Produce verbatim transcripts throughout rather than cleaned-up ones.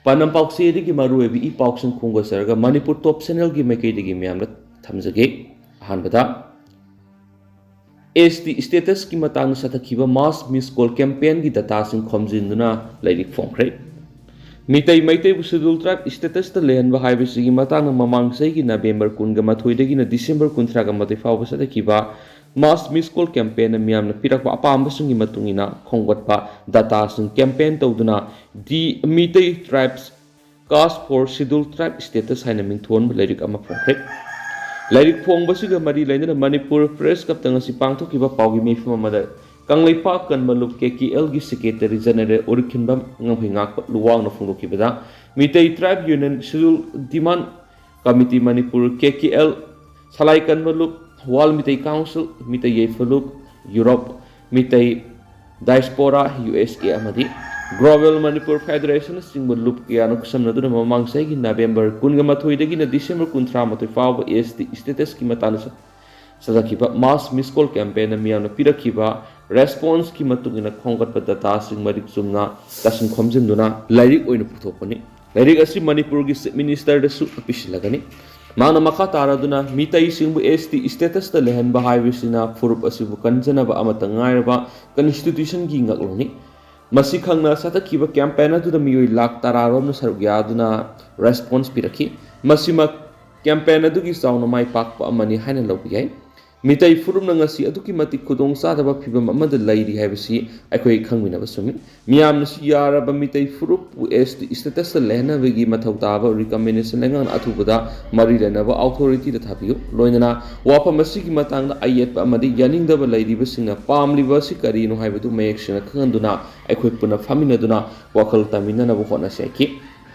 ꯄꯥꯟꯗꯝ ꯄꯥꯎꯆꯦꯗꯒꯤ ꯃꯔꯨꯑꯣꯏꯕ ꯏ ꯄꯥꯎꯁꯤꯡ ꯈꯣꯝꯒꯠꯆꯔꯒ ꯃꯅꯤꯄꯨꯔ ꯇꯣꯞ ꯆꯦꯅꯦꯜꯒꯤ ꯃꯥꯏꯀꯩꯗꯒꯤ ꯃꯌꯥꯝꯗ ꯊꯝꯖꯒꯦ꯫ ꯑꯍꯥꯟꯕꯗ, ꯑꯦꯁ ꯇꯤ statusꯀꯤ ꯃꯇꯥꯡꯗ ꯆꯠꯊꯈꯤꯕ mass miss call campaignꯒꯤ dataꯁꯤꯡ ꯈꯣꯝꯖꯤꯟꯗꯨꯅ ꯂꯥꯏꯔꯤꯛ ꯐꯣꯡꯈ꯭ꯔꯦ꯫ ꯃꯤꯇꯩ ꯃꯩꯇꯩꯕꯨ Scheduled Tribe statusꯇ ꯂꯩꯍꯟꯕ ꯍꯥꯏꯕꯁꯤꯒꯤ ꯃꯇꯥꯡꯗ ꯃꯃꯥꯡ ꯆꯍꯤꯒꯤ November ꯀꯨꯟꯒ ꯃꯥꯊꯣꯏꯗꯒꯤꯅ December ꯀꯨꯟꯊ꯭ꯔꯥꯒ ꯃꯥꯊꯣꯏ ꯐꯥꯎꯕ ꯆꯠꯊꯈꯤꯕ mass miss call campaignꯅ ꯃꯤꯌꯥꯝꯅ ꯄꯤꯔꯛꯄ ꯑꯄꯥꯝꯕꯁꯤꯡꯒꯤ ꯃꯇꯨꯡ ꯏꯟꯅ ꯈꯣꯝꯒꯠꯄ dataꯁꯤꯡ campaign ꯇꯧꯗꯨꯅ The Meitei Tribes Case for Scheduled Tribe Status ꯍꯥꯏꯅ ꯃꯤꯡꯊꯣꯟꯕ ꯂꯥꯏꯔꯤꯛ ꯑꯃ ꯐꯣꯡꯈ꯭ꯔꯦ꯫ ꯂꯥꯏꯔꯤꯛ ꯐꯣꯡꯕꯁꯤꯒ ꯃꯔꯤ ꯂꯩꯅꯅ ꯃꯅꯤꯄꯨꯔ Press Clubꯇ ꯉꯁꯤ ꯄꯥꯡꯊꯣꯛꯈꯤꯕ ꯄꯥꯎꯒꯤ ꯃꯤꯐꯝ ꯑꯃꯗ ꯀꯪꯂꯩꯄꯥꯛ ꯀꯟꯕ ꯂꯨꯞ KKLꯒꯤ Secretary General ꯎꯔꯤꯈꯤꯟꯕꯝ ꯉꯝꯍꯩꯉꯥꯛꯄ ꯂꯨꯋꯥꯡꯅ ꯐꯣꯡꯗꯣꯛꯈꯤꯕꯗ, Meitei Tribe Union, Scheduled Demand Committee Manipur, KKL, ꯁꯂꯥꯏ ꯀꯟꯕ ꯂꯨꯞ, World Meitei Council, ꯃꯤꯇꯩ ꯌꯥꯏꯐ ꯂꯨꯞ, Europe, ꯃꯤꯇꯩ Diaspora, USA, ꯑꯃꯗꯤ Global Manipur Federation ꯅꯆꯤꯡꯕ ꯂꯨꯞ ꯀꯌꯥꯅ ꯈꯨꯠꯁꯝꯅꯗꯨꯅ ꯃꯃꯥꯡ ꯆꯍꯤꯒꯤ November ꯀꯨꯟꯒ ꯃꯥꯊꯣꯏꯗꯒꯤꯅ December ꯀꯨꯟꯊ꯭ꯔꯥ ꯃꯥꯊꯣꯏ ꯐꯥꯎꯕ ꯑꯦꯁ ꯇꯤ statusꯀꯤ ꯃꯇꯥꯡꯗ ꯆꯠꯊꯈꯤꯕ mass miss call campaignꯅ ꯃꯤꯌꯥꯝꯅ ꯄꯤꯔꯛꯈꯤꯕ responseꯀꯤ ꯃꯇꯨꯡ ꯏꯟꯅ ꯈꯣꯝꯒꯠꯄ dataꯁꯤꯡ ꯃꯔꯤꯛ ꯆꯨꯝꯅ ꯇꯥꯁꯤꯟ ꯈꯣꯝꯖꯤꯟꯗꯨꯅ ꯂꯥꯏꯔꯤꯛ ꯑꯣꯏꯅ ꯄꯨꯊꯣꯛꯄꯅꯤ꯫ ꯂꯥꯏꯔꯤꯛ ꯑꯁꯤ ꯃꯅꯤꯄꯨꯔꯒꯤ Chief Ministerꯗꯁꯨ ꯄꯤꯁꯤꯜꯂꯒꯅꯤ꯫ ꯃꯍꯥꯛꯅ ꯃꯈꯥ ꯇꯥꯔꯗꯨꯅ, ꯃꯤꯇꯩꯁꯤꯡꯕꯨ ꯑꯦꯁ ꯇꯤ statusꯇ ꯂꯩꯍꯟꯕ ꯍꯥꯏꯕꯁꯤꯅ ꯐꯨꯔꯨꯞ ꯑꯁꯤꯕꯨ ꯀꯟꯖꯅꯕ ꯑꯃꯠꯇ ꯉꯥꯏꯔꯕ constitutionꯒꯤ ꯉꯥꯛꯂꯧꯅꯤ꯫ ꯃꯁꯤ ꯈꯪꯅ ꯆꯠꯊꯈꯤꯕ campaign ꯑꯗꯨꯗ ꯃꯤꯑꯣꯏ ꯂꯥꯈ ꯇꯔꯥ ꯔꯣꯝꯅ ꯁꯔꯨꯛ ꯌꯥꯗꯨꯅ response ꯄꯤꯔꯛꯈꯤ꯫ ꯃꯁꯤꯃꯛ campaign ꯑꯗꯨꯒꯤ ꯆꯥꯎꯅ ꯃꯥꯏ ꯄꯥꯛꯄ ꯑꯃꯅꯤ ꯍꯥꯏꯅ ꯂꯧꯕ ꯌꯥꯏ꯫ ꯃꯤꯇꯩ ꯐꯨꯔꯨꯞꯅ ꯉꯁꯤ ꯑꯗꯨꯛꯀꯤ ꯃꯇꯤꯛ ꯈꯨꯗꯣꯡ ꯆꯥꯗꯕ ꯐꯤꯕꯝ ꯑꯃꯗ ꯂꯩꯔꯤ ꯍꯥꯏꯕꯁꯤ ꯑꯩꯈꯣꯏ ꯈꯪꯃꯤꯟꯅꯕ ꯆꯨꯝꯃꯤ꯫ ꯃꯤꯌꯥꯝꯅꯁꯨ ꯌꯥꯔꯕ ꯃꯤꯇꯩ ꯐꯨꯔꯨꯞꯄꯨ ꯑꯦꯁ ꯇꯤ statusꯇ ꯂꯩꯍꯟꯅꯕꯒꯤ ꯃꯊꯧ ꯇꯥꯕ recommendation ꯂꯩꯉꯥꯛꯅ ꯑꯊꯨꯕꯗ ꯃꯔꯤ ꯂꯩꯅꯕ authorityꯗ ꯊꯥꯕꯤꯌꯨ꯫ ꯂꯣꯏꯅꯅ ꯋꯥꯐꯝ ꯑꯁꯤꯒꯤ ꯃꯇꯥꯡꯗ ꯑꯌꯦꯠꯄ ꯑꯃꯗꯤ ꯌꯥꯅꯤꯡꯗꯕ ꯂꯩꯔꯤꯕꯁꯤꯡꯅ ꯄꯥꯝꯂꯤꯕ ꯑꯁꯤ ꯀꯔꯤꯅꯣ ꯍꯥꯏꯕꯗꯨ ꯃꯌꯦꯛ ꯁꯦꯡꯅ ꯈꯪꯍꯟꯗꯨꯅ ꯑꯩꯈꯣꯏ ꯄꯨꯟꯅ ꯐꯝꯃꯤꯟꯅꯗꯨꯅ ꯋꯥꯈꯜ ꯇꯥꯃꯤꯟꯅꯅꯕ ꯍꯣꯠꯅꯁꯤ ꯍꯥꯏꯈꯤ꯫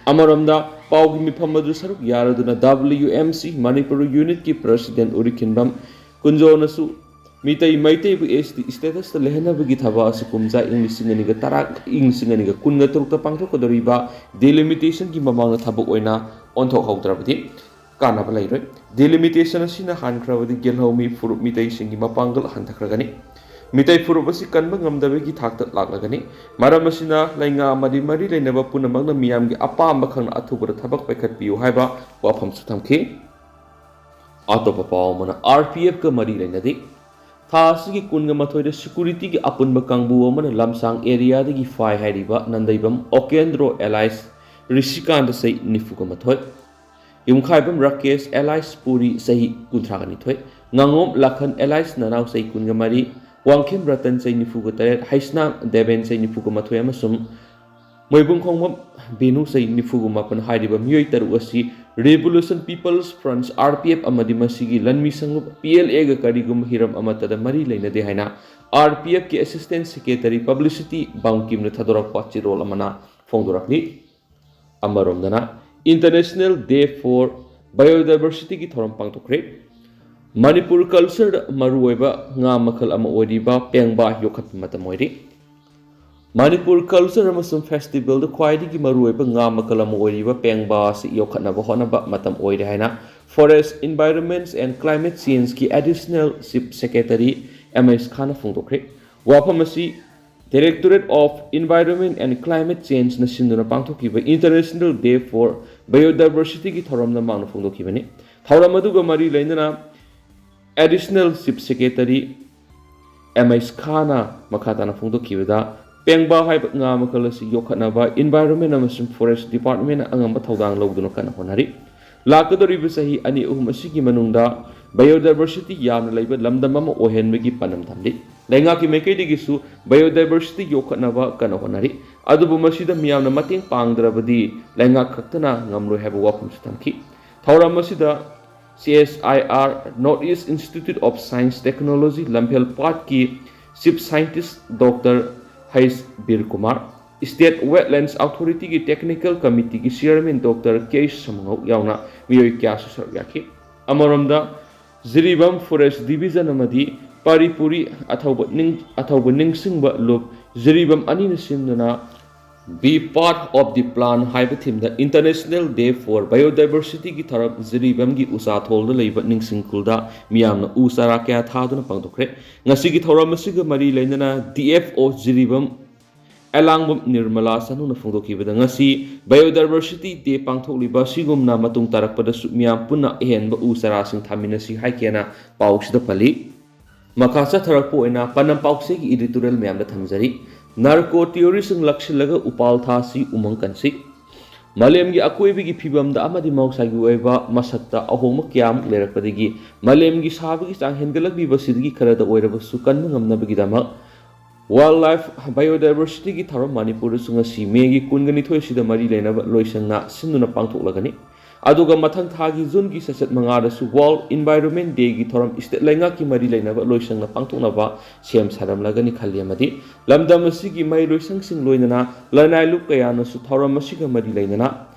ꯑꯃꯔꯣꯝꯗ ꯄꯥꯎꯒꯤ ꯃꯤꯐꯝ ꯑꯗꯨ ꯁꯔꯨꯛ ꯌꯥꯔꯗꯨꯅ W M C ꯃꯅꯤꯄꯨꯔ unitꯀꯤ President ꯎꯔꯤꯈꯤꯟꯕꯝ ꯀꯨꯟꯖꯣꯅꯁꯨ ꯃꯤꯇꯩ ꯃꯩꯇꯩꯕꯨ ꯑꯦꯁ ꯇꯤ statusꯇ ꯂꯩꯍꯟꯅꯕꯒꯤ ꯊꯕꯛ ꯑꯁꯤ ꯀꯨꯝꯖꯥ ꯏꯪ ꯂꯤꯁꯤꯡ ꯑꯅꯤꯒ ꯇꯔꯥ, ꯏꯪ ꯂꯤꯁꯤꯡ ꯑꯅꯤꯒ ꯀꯨꯟꯒ ꯇꯔꯨꯛꯇ ꯄꯥꯡꯊꯣꯛꯀꯗꯧꯔꯤꯕ delimitationꯒꯤ ꯃꯃꯥꯡꯗ ꯊꯕꯛ ꯑꯣꯏꯅ ꯑꯣꯟꯊꯣꯛꯍꯧꯗ꯭ꯔꯕꯗꯤ ꯀꯥꯟꯅꯕ ꯂꯩꯔꯣꯏ꯫ Delimitation ꯑꯁꯤꯅ ꯍꯟꯈ꯭ꯔꯕꯗꯤ ꯒꯦꯜꯍꯧꯃꯤ ꯐꯨꯔꯨꯞ ꯃꯤꯇꯩꯁꯤꯡꯒꯤ ꯃꯄꯥꯡꯒꯜ ꯍꯟꯊꯈ꯭ꯔꯒꯅꯤ꯫ ꯃꯤꯇꯩ ꯐꯨꯔꯨꯞ ꯑꯁꯤ ꯀꯟꯕ ꯉꯝꯗꯕꯒꯤ ꯊꯥꯛꯇ ꯂꯥꯛꯂꯒꯅꯤ꯫ ꯃꯔꯝ ꯑꯁꯤꯅ ꯂꯩꯉꯥꯛ ꯑꯃꯗꯤ ꯃꯔꯤ ꯂꯩꯅꯕ ꯄꯨꯝꯅꯃꯛꯅ ꯃꯤꯌꯥꯝꯒꯤ ꯑꯄꯥꯝꯕ ꯈꯪꯅ ꯑꯊꯨꯕꯗ ꯊꯕꯛ ꯄꯥꯏꯈꯠꯄꯤꯌꯨ ꯍꯥꯏꯕ ꯋꯥꯐꯝꯁꯨ ꯊꯝꯈꯤ꯫ ꯑꯇꯣꯞꯄ ꯄꯥꯎ ꯑꯃꯅ, ꯑꯥꯔ ꯄꯤ ꯑꯦꯐꯀ ꯃꯔꯤ ꯂꯩꯅꯗꯦ꯫ ꯊꯥ ꯑꯁꯤꯒꯤ ꯀꯨꯟꯒ ꯃꯥꯊꯣꯏꯗ ꯁꯦꯀ꯭ꯌꯨꯔꯤꯇꯤꯒꯤ ꯑꯄꯨꯟꯕ ꯀꯥꯡꯕꯨ ꯑꯃꯅ ꯂꯝꯁꯥꯡ ꯑꯦꯔꯤꯌꯥꯗꯒꯤ ꯐꯥꯏ ꯍꯥꯏꯔꯤꯕ ꯅꯟꯗꯩꯕꯝ ꯑꯣꯀꯦꯟꯗ꯭ꯔꯣ ꯑꯦꯂꯥꯏꯁ ꯔꯤꯁꯤꯀꯥꯟꯇ ꯆꯍꯤ ꯅꯤꯐꯨꯒ ꯃꯥꯊꯣꯏ, ꯌꯨꯝꯈꯥꯏꯕꯝ ꯔꯥꯀꯦꯁ ꯑꯦꯂꯥꯏꯁ ꯄꯨꯔꯤ ꯆꯍꯤ ꯀꯨꯟꯊ꯭ꯔꯥꯒ ꯅꯤꯊꯣꯏ, ꯉꯥꯉꯣꯝ ꯂꯥꯈꯟ ꯑꯦꯂꯥꯏꯁ ꯅꯅꯥꯎ ꯆꯍꯤ ꯀꯨꯟꯒ ꯃꯔꯤ, ꯋꯥꯡꯈꯦꯝ ꯔꯇꯟ ꯆꯍꯤ ꯅꯤꯐꯨꯒ ꯇꯔꯦꯠ, ꯍꯩꯁꯅꯥꯝ ꯗꯦꯕꯦꯟ ꯆꯍꯤ ꯅꯤꯐꯨꯒ ꯃꯥꯊꯣꯏ ꯑꯃꯁꯨꯡ ꯃꯣꯏꯕꯨꯡꯈꯣꯡꯕꯝ ꯕꯤꯅꯨ ꯆꯍꯤ ꯅꯤꯐꯨꯒ ꯃꯥꯄꯟ ꯍꯥꯏꯔꯤꯕ ꯃꯤꯑꯣꯏ ꯇꯔꯨꯛ ꯑꯁꯤ Revolution People's Front, R P F, ꯑꯃꯗꯤ ꯃꯁꯤꯒꯤ ꯂꯟꯃꯤ ꯁꯪꯂꯨꯞ P L Aꯒ ꯀꯔꯤꯒꯨꯝꯕ ꯍꯤꯔꯝ ꯑꯃꯠꯇꯗ ꯃꯔꯤ ꯂꯩꯅꯗꯦ ꯍꯥꯏꯅ R P F ꯀꯤ Assistant Secretary Publicity ꯕꯥꯡꯀꯤꯝꯅ ꯊꯥꯗꯣꯔꯛꯄ ꯆꯦꯔꯣꯜ ꯑꯃꯅ ꯐꯣꯡꯗꯣꯔꯛꯂꯤ꯫ ꯑꯃꯔꯣꯝꯗꯅ, International Day for Biodiversityꯒꯤ ꯊꯧꯔꯝ ꯄꯥꯡꯊꯣꯛꯈ꯭ꯔꯦ꯫ ꯃꯅꯤꯄꯨꯔ ꯀꯜꯆꯔꯗ ꯃꯔꯨꯑꯣꯏꯕ ꯉꯥ ꯃꯈꯜ ꯑꯃ ꯑꯣꯏꯔꯤꯕ ꯄꯦꯡꯕꯥ ꯌꯣꯛꯈꯠꯄ ꯃꯇꯝ ꯑꯣꯏꯔꯤ꯫ ꯃꯅꯤꯄꯨꯔ ꯀꯜꯆꯔ ꯑꯃꯁꯨꯡ ꯐꯦꯁꯇꯤꯚꯦꯜꯗ ꯈ꯭ꯋꯥꯏꯗꯒꯤ ꯃꯔꯨꯑꯣꯏꯕ ꯉꯥ ꯃꯈꯜ ꯑꯃ ꯑꯣꯏꯔꯤꯕ ꯄꯦꯡꯕꯥ ꯑꯁꯤ ꯌꯣꯛꯈꯠꯅꯕ ꯍꯣꯠꯅꯕ ꯃꯇꯝ ꯑꯣꯏꯔꯦ ꯍꯥꯏꯅ Forest, Environments and Climate Changeꯀꯤ Additional Chief Secretary M S ꯈꯥꯟꯅ ꯐꯣꯡꯗꯣꯛꯈ꯭ꯔꯦ꯫ ꯋꯥꯐꯝ ꯑꯁꯤ Directorate of Environment and Climate Changeꯅ ꯁꯤꯟꯗꯨꯅ ꯄꯥꯡꯊꯣꯛꯈꯤꯕ International Day for Biodiversityꯒꯤ ꯊꯧꯔꯝꯗ ꯃꯍꯥꯛꯅ ꯐꯣꯡꯗꯣꯛꯈꯤꯕꯅꯤ꯫ ꯊꯧꯔꯝ ꯑꯗꯨꯒ ꯃꯔꯤ ꯂꯩꯅꯅ Additional Chief Secretary M S ꯈꯥꯟꯅ ꯃꯈꯥ ꯇꯥꯅ ꯐꯣꯡꯗꯣꯛꯈꯤꯕꯗ, ꯄꯦꯡꯕꯥ ꯍꯥꯏꯕ ꯉꯥ ꯃꯈꯜ ꯑꯁꯤ ꯌꯣꯛꯈꯠꯅꯕ Environment ꯑꯃꯁꯨꯡ Forest Departmentꯅ ꯑꯉꯝꯕ ꯊꯧꯗꯥꯡ ꯂꯧꯗꯨꯅ ꯀꯟꯅ ꯍꯣꯠꯅꯔꯤ꯫ ꯂꯥꯛꯀꯗꯧꯔꯤꯕ ꯆꯍꯤ ꯑꯅꯤ ꯑꯍꯨꯝ ꯑꯁꯤꯒꯤ ꯃꯅꯨꯡꯗ biodiversity ꯌꯥꯝꯅ ꯂꯩꯕ ꯂꯝꯗꯝ ꯑꯃ ꯑꯣꯏꯍꯟꯕꯒꯤ ꯄꯥꯟꯗꯝ ꯊꯝꯂꯤ꯫ ꯂꯩꯉꯥꯛꯀꯤ ꯃꯥꯏꯀꯩꯗꯒꯤꯁꯨ biodiversity ꯌꯣꯛꯈꯠꯅꯕ ꯀꯟꯅ ꯍꯣꯠꯅꯔꯤ꯫ ꯑꯗꯨꯕꯨ ꯃꯁꯤꯗ ꯃꯤꯌꯥꯝꯅ ꯃꯇꯦꯡ ꯄꯥꯡꯗ꯭ꯔꯕꯗꯤ ꯂꯩꯉꯥꯛ ꯈꯛꯇꯅ ꯉꯝꯂꯣꯏ ꯍꯥꯏꯕ ꯋꯥꯐꯝꯁꯨ ꯊꯝꯈꯤ꯫ ꯊꯧꯔꯝ ꯑꯁꯤꯗ C S I R, North East Institute of Science Technology, ꯂꯝꯐꯦꯜ ꯄꯥꯠꯀꯤ Chief Scientist Doctor H Bir Kumar, State Wetlands Authorityꯒꯤ Technical Committeeꯒꯤ Chairman Doctor K ꯁꯃꯉꯧ ꯌꯥꯎꯅ ꯃꯤꯑꯣꯏ ꯀꯌꯥꯁꯨ ꯁꯔꯨꯛ ꯌꯥꯈꯤ꯫ ꯑꯃꯔꯣꯝꯗ, ꯖꯤꯔꯤꯕꯥꯝ Forest Division ꯑꯃꯗꯤ ꯄꯥꯔꯤꯄꯨꯔꯤ ꯑꯊꯧꯕ ꯅꯤꯡ-, ꯑꯊꯧꯕ ꯅꯤꯡꯁꯤꯡꯕ ꯂꯨꯞ ꯖꯤꯔꯤꯕꯥꯝ ꯑꯅꯤꯅ ꯁꯤꯟꯗꯨꯅ Be Part of the Plan ꯍꯥꯏꯕ ꯊꯤꯝꯗ International Day for Biodiversityꯒꯤ ꯊꯧꯔꯝ ꯖꯤꯔꯤꯕꯥꯝꯒꯤ ꯎꯆꯥꯊꯣꯜꯗ ꯂꯩꯕ ꯅꯤꯡꯁꯤꯡ ꯈꯨꯜꯗ ꯃꯤꯌꯥꯝꯅ ꯎ ꯆꯥꯔꯥ ꯀꯌꯥ ꯊꯥꯗꯨꯅ ꯄꯥꯡꯊꯣꯛꯈ꯭ꯔꯦ꯫ ꯉꯁꯤꯒꯤ ꯊꯧꯔꯝ ꯑꯁꯤꯒ ꯃꯔꯤ ꯂꯩꯅꯅ ꯗꯤ ꯑꯦꯐ ꯑꯣ ꯖꯤꯔꯤꯕꯥꯝ ꯑꯦꯂꯥꯡꯕꯝ ꯅꯤꯔꯃꯂꯥ ꯁꯅꯨꯅ ꯐꯣꯡꯗꯣꯛꯈꯤꯕꯗ, ꯉꯁꯤ Biodiversity Day ꯄꯥꯡꯊꯣꯛꯂꯤꯕ ꯑꯁꯤꯒꯨꯝꯅ ꯃꯇꯨꯡ ꯇꯥꯔꯛꯄꯗꯁꯨ ꯃꯤꯌꯥꯝ ꯄꯨꯟꯅ ꯑꯍꯦꯟꯕ ꯎ ꯆꯥꯔꯥꯁꯤꯡ ꯊꯥꯃꯤꯟꯅꯁꯤ ꯍꯥꯏꯈꯤꯅ ꯄꯥꯎꯁꯤꯗ ꯄꯜꯂꯤ꯫ ꯃꯈꯥ ꯆꯠꯊꯔꯛꯄ ꯑꯣꯏꯅ ꯄꯥꯟꯗꯝ ꯄꯥꯎꯆꯦꯒꯤ editorial ꯃꯌꯥꯝꯗ ꯊꯝꯖꯔꯤ꯫ Narco terroristꯁꯤꯡ ꯂꯥꯛꯁꯤꯜꯂꯒ ꯎꯄꯥꯜ ꯊꯥꯁꯤ, ꯎꯃꯪ ꯀꯟꯁꯤ꯫ ꯃꯥꯂꯦꯝꯒꯤ ꯑꯀꯣꯏꯕꯒꯤ ꯐꯤꯕꯝꯗ ꯑꯃꯗꯤ ꯃꯍꯧꯁꯥꯒꯤ ꯑꯣꯏꯕ ꯃꯁꯛꯇ ꯑꯍꯣꯡꯕ ꯀꯌꯥ ꯑꯃ ꯂꯩꯔꯛꯄꯗꯒꯤ ꯃꯥꯂꯦꯝꯒꯤ ꯁꯥꯕꯒꯤ ꯆꯥꯡ ꯍꯦꯟꯒꯠꯂꯛꯂꯤꯕ ꯑꯁꯤꯗꯒꯤ ꯈꯔꯗ ꯑꯣꯏꯔꯕꯁꯨ ꯀꯟꯕ ꯉꯝꯅꯕꯒꯤꯗꯃꯛ Wildlife Biodiversityꯒꯤ ꯊꯧꯔꯝ ꯃꯅꯤꯄꯨꯔꯗꯁꯨ ꯉꯁꯤ ꯃꯦꯒꯤ ꯀꯨꯟꯒ ꯅꯤꯊꯣꯏꯁꯤꯗ ꯃꯔꯤ ꯂꯩꯅꯕ ꯂꯣꯏꯁꯪꯅ ꯁꯤꯟꯗꯨꯅ ꯄꯥꯡꯊꯣꯛꯂꯒꯅꯤ꯫ ꯑꯗꯨꯒ ꯃꯊꯪ ꯊꯥꯒꯤ ꯖꯨꯟꯒꯤ ꯆꯩꯆꯠ ꯃꯉꯥꯗꯁꯨ World Environment Dayꯒꯤ ꯊꯧꯔꯝ state ꯂꯩꯉꯥꯛꯀꯤ ꯃꯔꯤ ꯂꯩꯅꯕ ꯂꯣꯏꯁꯪꯅ ꯄꯥꯡꯊꯣꯛꯅꯕ ꯁꯦꯝ ꯁꯥꯔꯝꯂꯒꯅꯤ ꯈꯜꯂꯤ꯫ ꯑꯃꯗꯤ ꯂꯝꯗꯝ ꯑꯁꯤꯒꯤ ꯃꯍꯩꯔꯣꯏꯁꯪꯁꯤꯡ ꯂꯣꯏꯅꯅ ꯂꯅꯥꯏ ꯂꯨꯞ ꯀꯌꯥꯅꯁꯨ ꯊꯧꯔꯝ ꯑꯁꯤꯒ ꯃꯔꯤ ꯂꯩꯅꯅ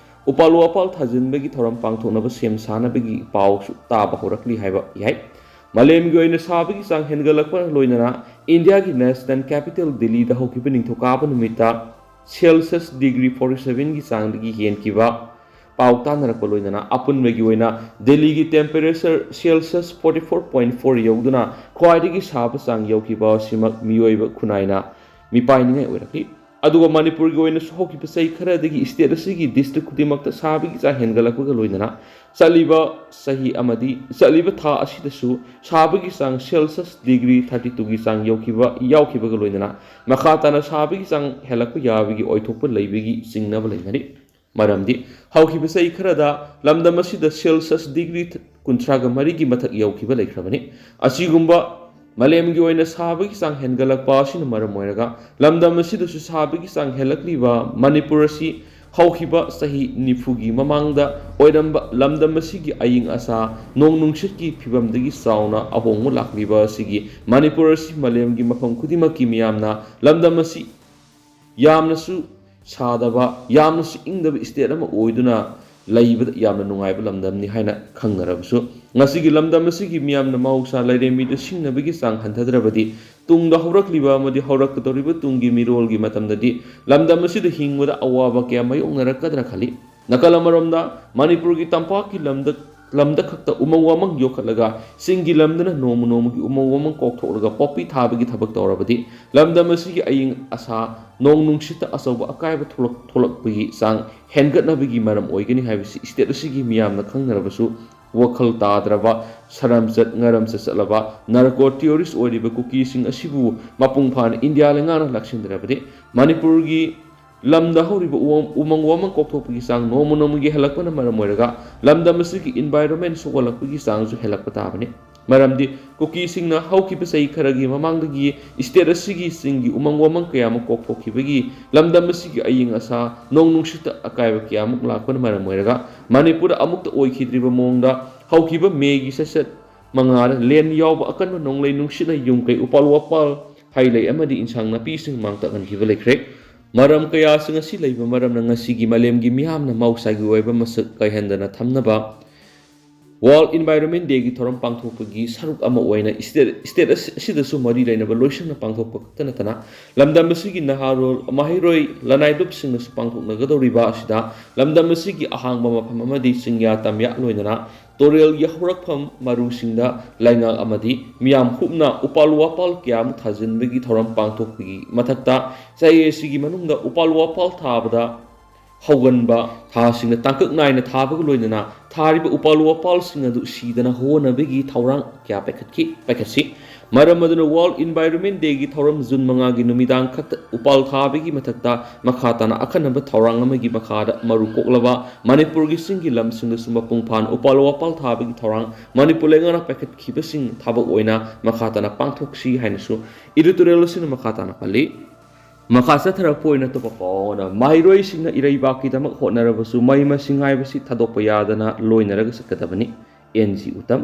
ꯎꯄꯥꯜ ꯋꯥꯄꯥꯜ ꯊꯥꯖꯤꯟꯕꯒꯤ ꯊꯧꯔꯝ ꯄꯥꯡꯊꯣꯛꯅꯕ ꯁꯦꯝ ꯁꯥꯅꯕꯒꯤ ꯄꯥꯎꯁꯨ ꯇꯥꯕ ꯍꯧꯔꯛꯂꯤ ꯍꯥꯏꯕ ꯌꯥꯏ꯫ ꯃꯥꯂꯦꯝꯒꯤ ꯑꯣꯏꯅ ꯁꯥꯕꯒꯤ ꯆꯥꯡ ꯍꯦꯟꯒꯠꯂꯛꯄꯒ ꯂꯣꯏꯅꯅ ꯏꯟꯗꯤꯌꯥꯒꯤ national capital ꯗꯤꯜꯂꯤꯗ ꯍꯧꯈꯤꯕ ꯅꯤꯡꯊꯧꯀꯥꯕ ꯅꯨꯃꯤꯠꯇ Celsius degree forty sevenꯒꯤ ꯆꯥꯡꯗꯒꯤ ꯍꯦꯟꯈꯤꯕ ꯄꯥꯎ ꯇꯥꯅꯔꯛꯄ ꯂꯣꯏꯅꯅ ꯑꯄꯨꯟꯕꯒꯤ ꯑꯣꯏꯅ ꯗꯤꯜꯂꯤꯒꯤ temperature Celsius forty four point four ꯌꯧꯗꯨꯅ ꯈ꯭ꯋꯥꯏꯗꯒꯤ ꯁꯥꯕ ꯆꯥꯡ ꯌꯧꯈꯤꯕ ꯑꯁꯤꯃꯛ ꯃꯤꯑꯣꯏꯕ ꯈꯨꯟꯅꯥꯏꯅ ꯃꯤꯄꯥꯏꯅꯤꯡꯉꯥꯏ ꯑꯣꯏꯔꯛꯂꯤ꯫ ꯑꯗꯨꯒ ꯃꯅꯤꯄꯨꯔꯒꯤ ꯑꯣꯏꯅꯁꯨ ꯍꯧꯈꯤꯕ ꯆꯍꯤ ꯈꯔꯗꯒꯤ state ꯑꯁꯤꯒꯤ district ꯈꯨꯗꯤꯡꯃꯛꯇ ꯁꯥꯕꯒꯤ ꯆꯥꯡ ꯍꯦꯟꯒꯠꯂꯛꯄꯒ ꯂꯣꯏꯅꯅ ꯆꯠꯂꯤꯕ ꯆꯍꯤ ꯑꯃꯗꯤ ꯆꯠꯂꯤꯕ ꯊꯥ ꯑꯁꯤꯗꯁꯨ ꯁꯥꯕꯒꯤ ꯆꯥꯡ Celsius degree thirty twoꯒꯤ ꯆꯥꯡ ꯌꯧꯈꯤꯕ ꯌꯥꯎꯈꯤꯕꯒ ꯂꯣꯏꯅꯅ ꯃꯈꯥ ꯇꯥꯅ ꯁꯥꯕꯒꯤ ꯆꯥꯡ ꯍꯦꯜꯂꯛꯄ ꯌꯥꯕꯒꯤ ꯑꯣꯏꯊꯣꯛꯄ ꯂꯩꯕꯒꯤ ꯆꯤꯡꯅꯕ ꯂꯩꯅꯔꯤ꯫ ꯃꯔꯝꯗꯤ ꯍꯧꯈꯤꯕ ꯆꯍꯤ ꯈꯔꯗ ꯂꯝꯗꯝ ꯑꯁꯤꯗ Celsius degree ꯀꯨꯟꯊ꯭ꯔꯥꯒ ꯃꯔꯤꯒꯤ ꯃꯊꯛ ꯌꯧꯈꯤꯕ ꯂꯩꯈ꯭ꯔꯕꯅꯤ꯫ ꯑꯁꯤꯒꯨꯝꯕ ꯃꯥꯂꯦꯝꯒꯤ ꯑꯣꯏꯅ ꯁꯥꯕꯒꯤ ꯆꯥꯡ ꯍꯦꯟꯒꯠꯂꯛꯄ ꯑꯁꯤꯅ ꯃꯔꯝ ꯑꯣꯏꯔꯒ ꯂꯝꯗꯝ ꯑꯁꯤꯗꯁꯨ ꯁꯥꯕꯒꯤ ꯆꯥꯡ ꯍꯦꯜꯂꯛꯂꯤꯕ ꯃꯅꯤꯄꯨꯔ ꯑꯁꯤ ꯍꯧꯈꯤꯕ ꯆꯍꯤ ꯅꯤꯐꯨꯒꯤ ꯃꯃꯥꯡꯗ ꯑꯣꯏꯔꯝꯕ ꯂꯝꯗꯝ ꯑꯁꯤꯒꯤ ꯑꯏꯪ ꯑꯁꯥ, ꯅꯣꯡ ꯅꯨꯡꯁꯤꯠꯀꯤ ꯐꯤꯕꯝꯗꯒꯤ ꯆꯥꯎꯅ ꯑꯍꯣꯡꯕ ꯂꯥꯛꯂꯤꯕ ꯑꯁꯤꯒꯤ ꯃꯅꯤꯄꯨꯔ ꯑꯁꯤ ꯃꯥꯂꯦꯝꯒꯤ ꯃꯐꯝ ꯈꯨꯗꯤꯡꯃꯛꯀꯤ ꯃꯤꯌꯥꯝꯅ ꯂꯝꯗꯝ ꯑꯁꯤ ꯌꯥꯝꯅꯁꯨ ꯁꯥꯗꯕ, ꯌꯥꯝꯅꯁꯨ ꯏꯪꯗꯕ state ꯑꯃ ꯑꯣꯏꯗꯨꯅ ꯂꯩꯕꯗ ꯌꯥꯝꯅ ꯅꯨꯡꯉꯥꯏꯕ ꯂꯝꯗꯝꯅꯤ ꯍꯥꯏꯅ ꯈꯪꯅꯔꯕꯁꯨ, ꯉꯁꯤꯒꯤ ꯂꯝꯗꯝ ꯑꯁꯤꯒꯤ ꯃꯤꯌꯥꯝꯅ ꯃꯍꯧꯁꯥ ꯂꯥꯏꯔꯦꯝꯕꯤꯗ ꯁꯤꯡꯅꯕꯒꯤ ꯆꯥꯡ ꯍꯟꯊꯗ꯭ꯔꯕꯗꯤ, ꯇꯨꯡꯗ ꯍꯧꯔꯛꯂꯤꯕ ꯑꯃꯗꯤ ꯍꯧꯔꯛꯀꯗꯧꯔꯤꯕ ꯇꯨꯡꯒꯤ ꯃꯤꯔꯣꯜꯒꯤ ꯃꯇꯝꯗꯗꯤ ꯂꯝꯗꯝ ꯑꯁꯤꯗ ꯍꯤꯡꯕꯗ ꯑꯋꯥꯕ ꯀꯌꯥ ꯃꯥꯌꯣꯛꯅꯔꯛꯀꯗ꯭ꯔꯥ ꯈꯜꯂꯤ꯫ ꯅꯥꯀꯜ ꯑꯃꯔꯣꯝꯗ, ꯃꯅꯤꯄꯨꯔꯒꯤ ꯇꯝꯄꯥꯛꯀꯤ ꯂꯝꯗ ꯂꯝꯗ ꯈꯛꯇ ꯎꯃꯪ ꯋꯥꯃꯪ ꯌꯣꯛꯈꯠꯂꯒ, ꯆꯤꯡꯒꯤ ꯂꯝꯗꯅ ꯅꯣꯡꯃ ꯅꯣꯡꯃꯒꯤ ꯎꯃꯪ ꯋꯥꯃꯪ ꯀꯣꯛꯊꯣꯛꯂꯒ ꯄꯣꯄꯤ ꯊꯥꯕꯒꯤ ꯊꯕꯛ ꯇꯧꯔꯕꯗꯤ, ꯂꯝꯗꯝ ꯑꯁꯤꯒꯤ ꯑꯏꯪ ꯑꯁꯥ, ꯅꯣꯡ ꯅꯨꯡꯁꯤꯠꯇ ꯑꯆꯧꯕ ꯑꯀꯥꯏꯕ ꯊꯣꯛꯂꯛ-, ꯊꯣꯛꯂꯛꯄꯒꯤ ꯆꯥꯡ ꯍꯦꯟꯒꯠꯅꯕꯒꯤ ꯃꯔꯝ ꯑꯣꯏꯒꯅꯤ ꯍꯥꯏꯕꯁꯤ state ꯑꯁꯤꯒꯤ ꯃꯤꯌꯥꯝꯅ ꯈꯪꯅꯔꯕꯁꯨ, ꯋꯥꯈꯜ ꯇꯥꯗ꯭ꯔꯕ, ꯁꯔꯝꯆꯠ ꯉꯔꯝꯆꯠ ꯆꯠꯂꯕ narco terrorist ꯑꯣꯏꯔꯤꯕ ꯀꯨꯀꯤꯁꯤꯡ ꯑꯁꯤꯕꯨ ꯃꯄꯨꯡ ꯐꯥꯅ ꯏꯟꯗꯤꯌꯥ ꯂꯩꯉꯥꯛꯅ ꯂꯥꯛꯁꯤꯟꯗ꯭ꯔꯕꯗꯤ, ꯃꯅꯤꯄꯨꯔꯒꯤ ꯂꯝꯗ ꯍꯧꯔꯤꯕ ꯎꯃꯪ, ꯎꯃꯪ ꯋꯥꯃꯪ ꯀꯣꯛꯊꯣꯛꯄꯒꯤ ꯆꯥꯡ ꯅꯣꯡꯃ ꯅꯣꯡꯃꯒꯤ ꯍꯦꯜꯂꯛꯄꯅ ꯃꯔꯝ ꯑꯣꯏꯔꯒ, ꯂꯝꯗꯝ ꯑꯁꯤꯒꯤ environment ꯁꯣꯛꯍꯜꯂꯛꯄꯒꯤ ꯆꯥꯡꯁꯨ ꯍꯦꯜꯂꯛꯄ ꯇꯥꯕꯅꯤ꯫ ꯃꯔꯝꯗꯤ ꯀꯨꯀꯤꯁꯤꯡꯅ ꯍꯧꯈꯤꯕ ꯆꯍꯤ ꯈꯔꯒꯤ ꯃꯃꯥꯡꯗꯒꯤ state ꯑꯁꯤꯒꯤ ꯆꯤꯡꯒꯤ ꯎꯃꯪ ꯋꯥꯃꯪ ꯀꯌꯥ ꯑꯃ ꯀꯣꯛꯊꯣꯛꯈꯤꯕꯒꯤ ꯂꯝꯗꯝ ꯑꯁꯤꯒꯤ ꯑꯏꯪ ꯑꯁꯥ, ꯅꯣꯡ ꯅꯨꯡꯁꯤꯠꯇ ꯑꯀꯥꯏꯕ ꯀꯌꯥꯃꯨꯛ ꯂꯥꯛꯄꯅ ꯃꯔꯝ ꯑꯣꯏꯔꯒ, ꯃꯅꯤꯄꯨꯔꯗ ꯑꯃꯨꯛꯇ ꯑꯣꯏꯈꯤꯗ꯭ꯔꯤꯕ ꯃꯑꯣꯡꯗ ꯍꯧꯈꯤꯕ ꯃꯦꯒꯤ ꯆꯩꯆꯠ ꯃꯉꯥꯗ ꯂꯦꯟ ꯌꯥꯎꯕ ꯑꯀꯟꯕ ꯅꯣꯡꯂꯩ ꯅꯨꯡꯁꯤꯠꯅ ꯌꯨꯝ ꯀꯩ, ꯎꯄꯥꯜ ꯋꯥꯄꯥꯜ, ꯍꯩ ꯂꯩ ꯑꯃꯗꯤ ꯏꯟꯁꯥꯡ ꯅꯥꯄꯤꯁꯤꯡ ꯃꯥꯡ ꯇꯥꯛꯍꯟꯈꯤꯕ ꯂꯩꯈ꯭ꯔꯦ꯫ ꯃꯔꯝ ꯀꯌꯥꯁꯤꯡ ꯑꯁꯤ ꯂꯩꯕ ꯃꯔꯝꯅ ꯉꯁꯤꯒꯤ ꯃꯥꯂꯦꯝꯒꯤ ꯃꯤꯌꯥꯝꯅ ꯃꯍꯧꯁꯥꯒꯤ ꯑꯣꯏꯕ ꯃꯁꯛ ꯀꯥꯏꯍꯟꯗꯅ ꯊꯝꯅꯕ World Environment Day ꯒꯤ ꯊꯧꯔꯝ ꯄꯥꯡꯊꯣꯛꯄꯒꯤ ꯁꯔꯨꯛ ꯑꯃ ꯑꯣꯏꯅ state, state ꯑꯁꯤ-, ꯑꯁꯤꯗꯁꯨ ꯃꯔꯤ ꯂꯩꯅꯕ ꯂꯣꯏꯁꯪꯅ ꯄꯥꯡꯊꯣꯛꯄ ꯈꯛꯇ ꯅꯠꯇꯅ, ꯂꯝꯗꯝ ꯑꯁꯤꯒꯤ ꯅꯍꯥꯔꯣꯜ, ꯃꯍꯩꯔꯣꯏ, ꯂꯅꯥꯏ ꯂꯨꯞꯁꯤꯡꯅꯁꯨ ꯄꯥꯡꯊꯣꯛꯅꯒꯗꯧꯔꯤꯕ ꯑꯁꯤꯗ ꯂꯝꯗꯝ ꯑꯁꯤꯒꯤ ꯑꯍꯥꯡꯕ ꯃꯐꯝ ꯑꯃꯗꯤ ꯆꯤꯡꯌꯥ ꯇꯝꯌꯥ ꯂꯣꯏꯅꯅ ꯇꯨꯔꯦꯜꯒꯤ ꯍꯧꯔꯛꯐꯝ ꯃꯔꯨꯁꯤꯡꯗ ꯂꯩꯉꯥꯛ ꯑꯃꯗꯤ ꯃꯤꯌꯥꯝ ꯍꯨꯞꯅ ꯎꯄꯥꯜ ꯋꯥꯄꯥꯜ ꯀꯌꯥ ꯑꯃ ꯊꯥꯖꯤꯟꯕꯒꯤ ꯊꯧꯔꯝ ꯄꯥꯡꯊꯣꯛꯄꯒꯤ ꯃꯊꯛꯇ, ꯆꯍꯤ ꯑꯁꯤꯒꯤ ꯃꯅꯨꯡꯗ ꯎꯄꯥꯜ ꯋꯥꯄꯥꯜ ꯊꯥꯕꯗ ꯍꯧꯒꯟꯕ ꯊꯥꯁꯤꯡꯗ ꯇꯥꯡꯀꯛ ꯅꯥꯏꯅ ꯊꯥꯕꯒ ꯂꯣꯏꯅꯅ ꯊꯥꯔꯤꯕ ꯎꯄꯥꯜ ꯋꯥꯄꯥꯜꯁꯤꯡ ꯑꯗꯨ ꯁꯤꯗꯅ ꯍꯧꯍꯟꯅꯕꯒꯤ ꯊꯧꯔꯥꯡ ꯀꯌꯥ ꯄꯥꯏꯈꯠꯈꯤ, ꯄꯥꯏꯈꯠꯁꯤ꯫ ꯃꯔꯝ ꯑꯗꯨꯅ World Environment Day ꯒꯤ ꯊꯧꯔꯝ ꯖꯨꯟ ꯃꯉꯥꯒꯤ ꯅꯨꯃꯤꯗꯥꯡ ꯈꯛꯇ ꯎꯄꯥꯜ ꯊꯥꯕꯒꯤ ꯃꯊꯛꯇ ꯃꯈꯥ ꯇꯥꯅ ꯑꯈꯟꯅꯕ ꯊꯧꯔꯥꯡ ꯑꯃꯒꯤ ꯃꯈꯥꯗ ꯃꯔꯨ ꯀꯣꯛꯂꯕ ꯃꯅꯤꯄꯨꯔꯒꯤ ꯆꯤꯡꯒꯤ ꯂꯝꯁꯤꯡꯗꯁꯨ ꯃꯄꯨꯡ ꯐꯥꯅ ꯎꯄꯥꯜ ꯋꯥꯄꯥꯜ ꯊꯥꯕꯒꯤ ꯊꯧꯔꯥꯡ ꯃꯅꯤꯄꯨꯔ ꯂꯩꯉꯥꯛꯅ ꯄꯥꯏꯈꯠꯈꯤꯕꯁꯤꯡ ꯊꯕꯛ ꯑꯣꯏꯅ ꯃꯈꯥ ꯇꯥꯅ ꯄꯥꯡꯊꯣꯛꯁꯤ ꯍꯥꯏꯅꯁꯨ editorial ꯑꯁꯤꯅ ꯃꯈꯥ ꯇꯥꯅ ꯄꯜꯂꯤ꯫ ꯃꯈꯥ ꯆꯠꯊꯔꯛꯄ ꯑꯣꯏꯅ ꯑꯇꯣꯞꯄ ꯄꯥꯎ ꯑꯃꯅ, ꯃꯍꯩꯔꯣꯏꯁꯤꯡꯅ ꯏꯔꯩꯕꯥꯛꯀꯤꯗꯃꯛ ꯍꯣꯠꯅꯔꯕꯁꯨ ꯃꯍꯩ ꯃꯁꯤꯡ ꯍꯥꯏꯕꯁꯤ ꯊꯥꯗꯣꯛꯄ ꯌꯥꯗꯅ ꯂꯣꯏꯅꯔꯒ ꯆꯠꯀꯗꯕꯅꯤ, ꯑꯦꯟ ꯖꯤ ꯎꯇꯝ꯫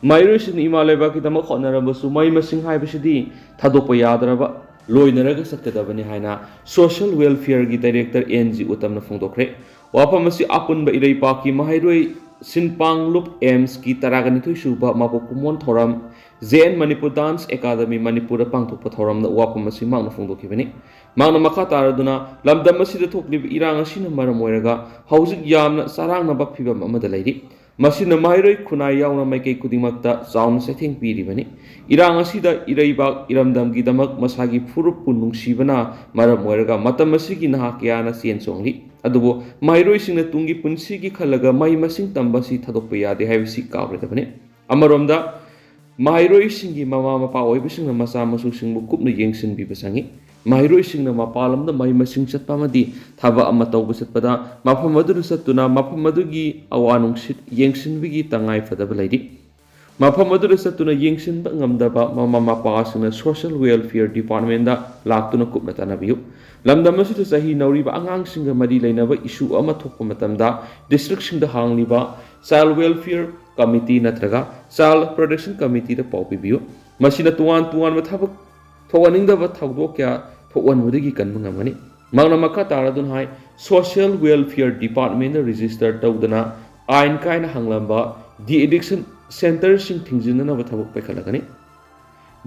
ꯃꯍꯩꯔꯣꯏꯁꯤꯡꯅ ꯏꯃꯥ ꯂꯩꯕꯥꯛꯀꯤꯗꯃꯛ ꯍꯣꯠꯅꯔꯕꯁꯨ ꯃꯍꯩ ꯃꯁꯤꯡ ꯍꯥꯏꯕꯁꯤꯗꯤ ꯊꯥꯗꯣꯛꯄ ꯌꯥꯗ꯭ꯔꯕ ꯂꯣꯏꯅꯔꯒ ꯆꯠꯀꯗꯕꯅꯤ ꯍꯥꯏꯅ Social Welfare ꯒꯤ Director ꯑꯦꯟ ꯖꯤ ꯎꯇꯝꯅ ꯐꯣꯡꯗꯣꯛꯈ꯭ꯔꯦ꯫ ꯋꯥꯐꯝ ꯑꯁꯤ ꯑꯄꯨꯟꯕ ꯏꯔꯩꯄꯥꯛꯀꯤ ꯃꯍꯩꯔꯣꯏ ꯁꯤꯟꯄꯥꯡ ꯂꯨꯞ ꯑꯦꯝꯁꯀꯤ ꯇꯔꯥꯒ ꯅꯤꯊꯣꯏ ꯁꯨꯕ ꯃꯀꯣꯛ ꯀꯨꯝꯑꯣꯟ ꯊꯧꯔꯝ, J and Manipur dance academy ꯃꯅꯤꯄꯨꯔꯗ ꯄꯥꯡꯊꯣꯛꯄ ꯊꯧꯔꯝꯗ ꯋꯥꯐꯝ ꯑꯁꯤ ꯃꯍꯥꯛꯅ ꯐꯣꯡꯗꯣꯛꯈꯤꯕꯅꯤ꯫ ꯃꯍꯥꯛꯅ ꯃꯈꯥ ꯇꯥꯔꯗꯨꯅ, ꯂꯝꯗꯝ ꯑꯁꯤꯗ ꯊꯣꯛꯂꯤꯕ ꯏꯔꯥꯡ ꯑꯁꯤꯅ ꯃꯔꯝ ꯑꯣꯏꯔꯒ ꯍꯧꯖꯤꯛ ꯌꯥꯝꯅ ꯆꯔꯥꯡꯅꯕ ꯐꯤꯕꯝ ꯑꯃꯗ ꯂꯩꯔꯤ꯫ ꯃꯁꯤꯅ ꯃꯍꯩꯔꯣꯏ ꯈꯨꯟꯅꯥꯏ ꯌꯥꯎꯅ ꯃꯥꯏꯀꯩ ꯈꯨꯗꯤꯡꯃꯛꯇ ꯆꯥꯎꯅ ꯆꯩꯊꯦꯡ ꯄꯤꯔꯤꯕꯅꯤ꯫ ꯏꯔꯥꯡ ꯑꯁꯤꯗ ꯏꯔꯩꯕꯥꯛ ꯏꯔꯝꯗꯝꯒꯤꯗꯃꯛ ꯃꯁꯥꯒꯤ ꯐꯨꯔꯨꯞꯄꯨ ꯅꯨꯡꯁꯤꯕꯅ ꯃꯔꯝ ꯑꯣꯏꯔꯒ ꯃꯇꯝ ꯑꯁꯤꯒꯤ ꯅꯍꯥ ꯀꯌꯥꯅ ꯆꯦꯟ ꯆꯣꯡꯂꯤ꯫ ꯑꯗꯨꯕꯨ ꯃꯍꯩꯔꯣꯏꯁꯤꯡꯅ ꯇꯨꯡꯒꯤ ꯄꯨꯟꯁꯤꯒꯤ ꯈꯜꯂꯒ ꯃꯍꯩ ꯃꯁꯤꯡ ꯇꯝꯕ ꯑꯁꯤ ꯊꯥꯗꯣꯛꯄ ꯌꯥꯗꯦ ꯍꯥꯏꯕꯁꯤ ꯀꯥꯎꯔꯣꯏꯗꯕꯅꯤ꯫ ꯑꯃꯔꯣꯝꯗ, ꯃꯍꯩꯔꯣꯏꯁꯤꯡꯒꯤ ꯃꯃꯥ ꯃꯄꯥ ꯑꯣꯏꯕꯁꯤꯡꯅ ꯃꯆꯥ ꯃꯁꯨꯁꯤꯡꯕꯨ ꯀꯨꯞꯅ ꯌꯦꯡꯁꯤꯟꯕꯤꯕ ꯆꯪꯏ꯫ ꯃꯍꯩꯔꯣꯏꯁꯤꯡꯅ ꯃꯄꯥꯟ ꯂꯝꯗ ꯃꯍꯩ ꯃꯁꯤꯡ ꯆꯠꯄ ꯑꯃꯗꯤ ꯊꯕꯛ ꯑꯃ ꯇꯧꯕ ꯆꯠꯄꯗ ꯃꯐꯝ ꯑꯗꯨꯗ ꯆꯠꯇꯨꯅ ꯃꯐꯝ ꯑꯗꯨꯒꯤ ꯑꯋꯥ ꯅꯨꯡꯁꯤꯠ ꯌꯦꯡꯁꯤꯟꯕꯒꯤ ꯇꯉꯥꯏ ꯐꯗꯕ ꯂꯩꯔꯤ꯫ ꯃꯐꯝ ꯑꯗꯨꯗ ꯆꯠꯇꯨꯅ ꯌꯦꯡꯁꯤꯟꯕ ꯉꯝꯗꯕ ꯃꯃꯥ ꯃꯄꯥꯁꯤꯡꯅ Social Welfare Departmentꯗ ꯂꯥꯛꯇꯨꯅ ꯀꯨꯞꯅ ꯇꯥꯟꯅꯕꯤꯌꯨ꯫ ꯂꯝꯗꯝ ꯑꯁꯤꯗ ꯆꯍꯤ ꯅꯧꯔꯤꯕ ꯑꯉꯥꯡꯁꯤꯡꯒ ꯃꯔꯤ ꯂꯩꯅꯕ issue ꯑꯃ ꯊꯣꯛꯄ ꯃꯇꯝꯗ districtꯁꯤꯡꯗ ꯍꯥꯡꯂꯤꯕ Child Welfare Committee ꯅꯠꯇ꯭ꯔꯒ Child Protection Committeeꯗ ꯄꯥꯎ ꯄꯤꯕꯤꯌꯨ꯫ ꯃꯁꯤꯅ ꯇꯣꯉꯥꯟ ꯇꯣꯉꯥꯟꯕ ꯊꯕꯛ ꯊꯣꯛꯍꯟꯅꯤꯡꯗꯕ ꯊꯧꯗꯣꯛ ꯀꯌꯥ ꯊꯣꯛꯍꯟꯕꯗꯒꯤ ꯀꯟꯕ ꯉꯝꯒꯅꯤ꯫ ꯃꯍꯥꯛꯅ ꯃꯈꯥ ꯇꯥꯔꯗꯨꯅ ꯍꯥꯏ, Social Welfare Departmentꯗ register ꯇꯧꯗꯅ ꯑꯥꯏꯟ ꯀꯥꯏꯅ ꯍꯥꯡꯂꯝꯕ de-addiction centreꯁꯤꯡ ꯊꯤꯡꯖꯤꯟꯅꯅꯕ ꯊꯕꯛ ꯄꯥꯏꯈꯠꯂꯒꯅꯤ꯫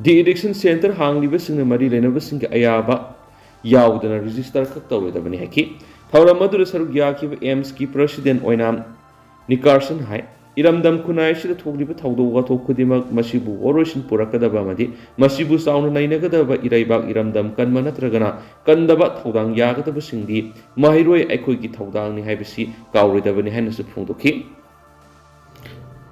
De-addiction centre ꯍꯥꯡꯂꯤꯕꯁꯤꯡꯅ ꯃꯔꯤ ꯂꯩꯅꯕꯁꯤꯡꯒꯤ ꯑꯌꯥꯕ ꯌꯥꯎꯗꯅ register ꯈꯛ ꯇꯧꯔꯣꯏꯗꯕꯅꯤ ꯍꯥꯏꯈꯤ꯫ ꯊꯧꯔꯝ ꯑꯗꯨꯗ ꯁꯔꯨꯛ ꯌꯥꯈꯤꯕ ꯑꯦꯝꯁꯀꯤ president ꯑꯣꯏꯅꯥꯝ ꯅꯤꯀꯥꯔꯁꯟ ꯍꯥꯏ, ꯏꯔꯝꯗꯝ ꯈꯨꯟꯅꯥꯏ ꯑꯁꯤꯗ ꯊꯣꯛꯂꯤꯕ ꯊꯧꯗꯣꯛ ꯋꯥꯊꯣꯛ ꯈꯨꯗꯤꯡꯃꯛ ꯃꯁꯤꯕꯨ ꯋꯥꯔꯣꯏꯁꯤꯟ ꯄꯨꯔꯛꯀꯗꯕ ꯑꯃꯗꯤ ꯃꯁꯤꯕꯨ ꯆꯥꯎꯅ ꯅꯩꯅꯒꯗꯕ ꯏꯔꯩꯕꯥꯛ ꯏꯔꯝꯗꯝ ꯀꯟꯕ ꯅꯠꯇ꯭ꯔꯒꯅ ꯀꯟꯗꯕ ꯊꯧꯗꯥꯡ ꯌꯥꯒꯗꯕꯁꯤꯡꯗꯤ ꯃꯍꯩꯔꯣꯏ ꯑꯩꯈꯣꯏꯒꯤ ꯊꯧꯗꯥꯡꯅꯤ ꯍꯥꯏꯕꯁꯤ ꯀꯥꯎꯔꯣꯏꯗꯕꯅꯤ ꯍꯥꯏꯅꯁꯨ ꯐꯣꯡꯗꯣꯛꯈꯤ꯫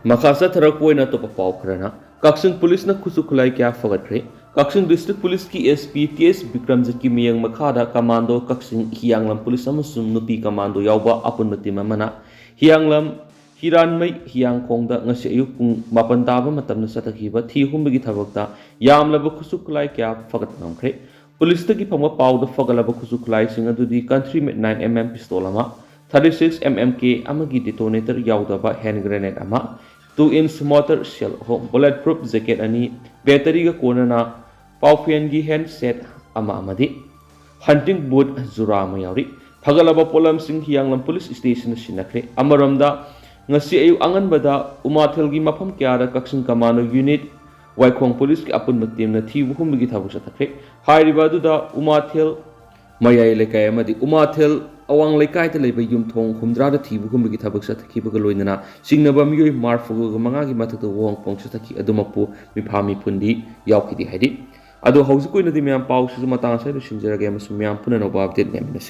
ꯃꯈꯥ ꯆꯠꯊꯔꯛꯄ ꯑꯣꯏꯅ ꯑꯇꯣꯞꯄ ꯄꯥꯎ ꯈꯔꯅ, ꯀꯛꯆꯤꯡ ꯄꯨꯂꯤꯁꯅ ꯈꯨꯠꯁꯨ ꯈꯨꯠꯂꯥꯏ ꯀꯌꯥ ꯐꯒꯠꯈ꯭ꯔꯦ꯫ ꯀꯛꯆꯤꯡ district ꯄꯨꯂꯤꯁꯀꯤ ꯑꯦꯁ ꯄꯤ ꯇꯤ ꯑꯦꯁ ꯕꯤꯀ꯭ꯔꯝꯖꯤꯠꯀꯤ ꯃꯤꯠꯌꯦꯡ ꯃꯈꯥꯗ ꯀꯃꯥꯟꯗꯣ ꯀꯛꯆꯤꯡ, ꯍꯤꯌꯥꯡꯂꯝ ꯄꯨꯂꯤꯁ ꯑꯃꯁꯨꯡ ꯅꯨꯄꯤ ꯀꯃꯥꯟꯗꯣ ꯌꯥꯎꯕ ꯑꯄꯨꯟꯕ team ꯑꯃꯅ ꯍꯤꯌꯥꯡꯂꯝ ꯍꯤꯔꯥꯟꯃꯩ ꯍꯤꯌꯥꯡꯈꯣꯡꯗ ꯉꯁꯤ ꯑꯌꯨꯛ ꯄꯨꯡ ꯃꯥꯄꯟ ꯇꯥꯕ ꯃꯇꯝꯗ ꯆꯠꯊꯈꯤꯕ ꯊꯤ ꯍꯨꯝꯕꯒꯤ ꯊꯕꯛꯇ ꯌꯥꯝꯂꯕ ꯈꯨꯠꯁꯨ ꯈꯨꯠꯂꯥꯏ ꯀꯌꯥ ꯐꯒꯠꯄ ꯉꯝꯈ꯭ꯔꯦ꯫ ꯄꯨꯂꯤꯁꯇꯒꯤ ꯐꯪꯕ ꯄꯥꯎꯗ ꯐꯒꯠꯂꯕ ꯈꯨꯠꯁꯨ ꯈꯨꯠꯂꯥꯏꯁꯤꯡ ꯑꯗꯨꯗꯤ country made nine M M pistol ꯑꯃ, thirty six M M K ꯑꯃꯒꯤ detonator ꯌꯥꯎꯗꯕ hand grenade ꯑꯃ, two inch mortar shell ꯑꯍꯨꯝ, bullet proof jacket ꯑꯅꯤ, batteryꯒ ꯀꯣꯟꯅꯅ ꯄꯥꯎꯐꯦꯟꯒꯤ handset ꯑꯃ ꯑꯃꯗꯤ hunting boot ꯖꯨꯔꯥ ꯑꯃ ꯌꯥꯎꯔꯤ꯫ ꯐꯒꯠꯂꯕ ꯄꯣꯠꯂꯝꯁꯤꯡ ꯍꯤꯌꯥꯡꯂꯝ ꯄꯨꯂꯤꯁ ꯁ꯭ꯇꯦꯁꯟꯗ ꯁꯤꯟꯅꯈ꯭ꯔꯦ꯫ ꯑꯃꯔꯣꯝꯗ, ꯉꯁꯤ ꯑꯌꯨꯛ ꯑꯉꯟꯕꯗ ꯎꯃꯥꯊꯦꯜꯒꯤ ꯃꯐꯝ ꯀꯌꯥꯗ ꯀꯛꯆꯤꯡ ꯀꯃꯥꯟꯗꯣ ꯌꯨꯅꯤꯠ, ꯋꯥꯏꯈꯣꯡ ꯄꯨꯂꯤꯁꯀꯤ ꯑꯄꯨꯟꯕ ꯇꯤꯝꯅ ꯊꯤꯕ ꯍꯨꯝꯕꯒꯤ ꯊꯕꯛ ꯆꯠꯊꯈ꯭ꯔꯦ꯫ ꯍꯥꯏꯔꯤꯕ ꯑꯗꯨꯗ ꯎꯃꯥꯊꯦꯜ ꯃꯌꯥꯏ ꯂꯩꯀꯥꯏ ꯑꯃꯗꯤ ꯎꯃꯥꯊꯦꯜ ꯑꯋꯥꯡ ꯂꯩꯀꯥꯏꯗ ꯂꯩꯕ ꯌꯨꯝꯊꯣꯡ ꯍꯨꯝꯗ꯭ꯔꯥꯗ ꯊꯤꯕ ꯍꯨꯝꯕꯒꯤ ꯊꯕꯛ ꯆꯠꯊꯈꯤꯕꯒ ꯂꯣꯏꯅꯅ ꯆꯤꯡꯅꯕ ꯃꯤꯑꯣꯏ ꯃꯔꯤꯐꯨꯒ ꯃꯉꯥꯒꯤ ꯃꯊꯛꯇ ꯋꯥꯍꯣꯡ ꯄꯣꯡ ꯆꯠꯊꯈꯤ꯫ ꯑꯗꯨꯃꯛꯄꯨ ꯃꯤꯐꯥ ꯃꯤꯄꯨꯟꯗꯤ ꯌꯥꯎꯈꯤꯗꯦ ꯍꯥꯏꯔꯤ꯫ ꯑꯗꯣ ꯍꯧꯖꯤꯛꯀꯤ ꯑꯣꯏꯅꯗꯤ ꯃꯌꯥꯝ ꯄꯥꯎꯁꯤꯁꯨ ꯃꯇꯥꯡ ꯑꯁꯤꯗ ꯂꯣꯏꯁꯤꯟꯖꯔꯒꯦ ꯑꯃꯁꯨꯡ ꯃꯌꯥꯝ ꯄꯨꯝꯅꯃꯛꯄꯨ ꯑꯞꯗꯦꯠ ꯂꯩꯃꯤꯟꯅꯁꯤ꯫